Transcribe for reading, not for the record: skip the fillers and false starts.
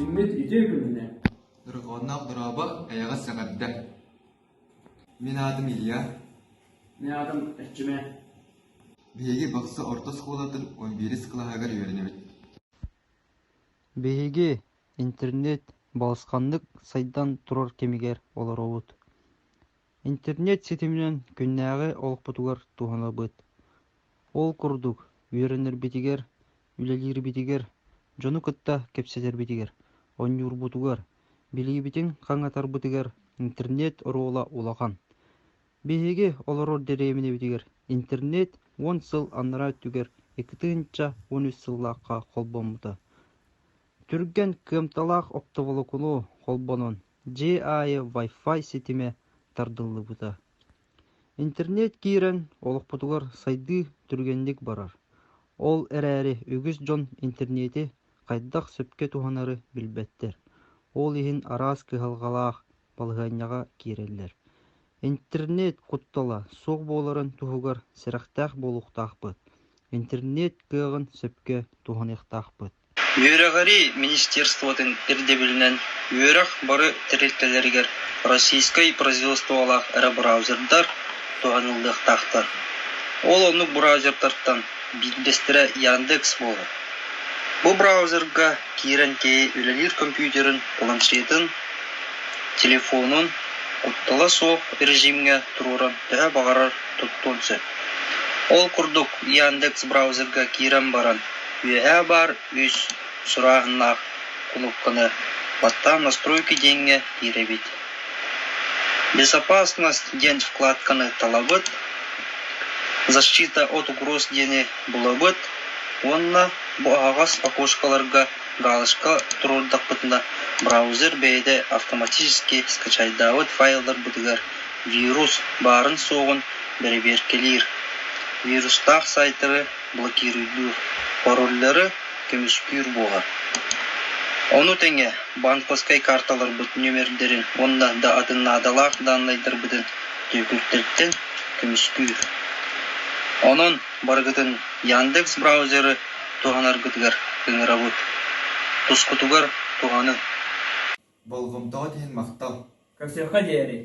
Иммит үтүө күнүнэн! Дорҕоонноох дорообо, эйэҕэс эҕэрдэ! Мин аатым Илья. Мин аатым Эрчимэ. Биһиги Бахсы орто оскуолатын 11-ис кылааһыгар үөрэнэбит. Биһиги интернет балысханнык сайдан турар кэмигэр олоробут. Интернет ситиминэн күннээҕи олохпутугар туһанабыт. Ол курдук, үөрэнэрбитигэр, үлэлиирбитигэр, дьону кытта кэпсэтэрбитигэр, оонньуурбутугар, билиибитин хаҥатарбытыгар интернет оруола улахан. Биһиги олорор дэриэбинэбитигэр интернет 10 сыл анараа өттүгэр 2013 сыллаахха холбоммута. Түргэн кыамталаах оптоволокуну холбонон дьиэ аайы Wi-Fi ситимэ тардыллыбыта. Интернет киирэн олохпутугар сайдыы түргэнник барар. Ол эрээри үгүс дьон интернети хайдах сөпкө туһанары билбэттэр. Ол иһин араас кыһалҕалаах балаһыанньаҕа киирэллэр. Интернет куттала суох буоларын туһугар сэрэхтээх буолуохтаахпыт, интернет кыаҕын сөпкө туһаныахтаахпыт. Үөрэҕирии министерствотын ирдэбилинэн үөрэх бары тэрилтэлэригэр российскай производстволаах эрэ браузердар туһаныллыахтаахтар. Ол оннук браузердартан биирдэстэрэ Яндекс буолар. Бу браузерга киирэн киһи үлэлиир компьютерын, планшетын, телефонун куттала суох режимҥэ туруоран төһө баҕарар туттуон сөп. Ол курдук Яндекс браузерга киирэн баран Үөһээ баар үс сурааһыннаах кунуопканы баттаан «Настройки» диэҥҥэ киирэбит. «Безопасность» диэн вкладканы талабыт, «Защита от угроз» диэни булабыт уонна бу аһаҕас окошкаларга галочка туруордахпытына браузер бэйэтэ автоматически скачайдаабыт файлларбытыгар вирус баарын-суоҕун бэрэбиэркэлиир. Вирустаах сайтары блокируйдуур, пароллары көмүскүүр буолар. Ону тэҥэ банковскай карталарбыт нүөмэрдэрин уонна да атын наадалаах дааннайдарбытын түөкүттэртэн көмүскүүр. Онон барыгытын Яндекс браузеры туһанаргытыгар ыҥырабыт. Тускутугар туһаныҥ. Болҕомтоҕут иһин махтал! Көрсүөххэ диэри!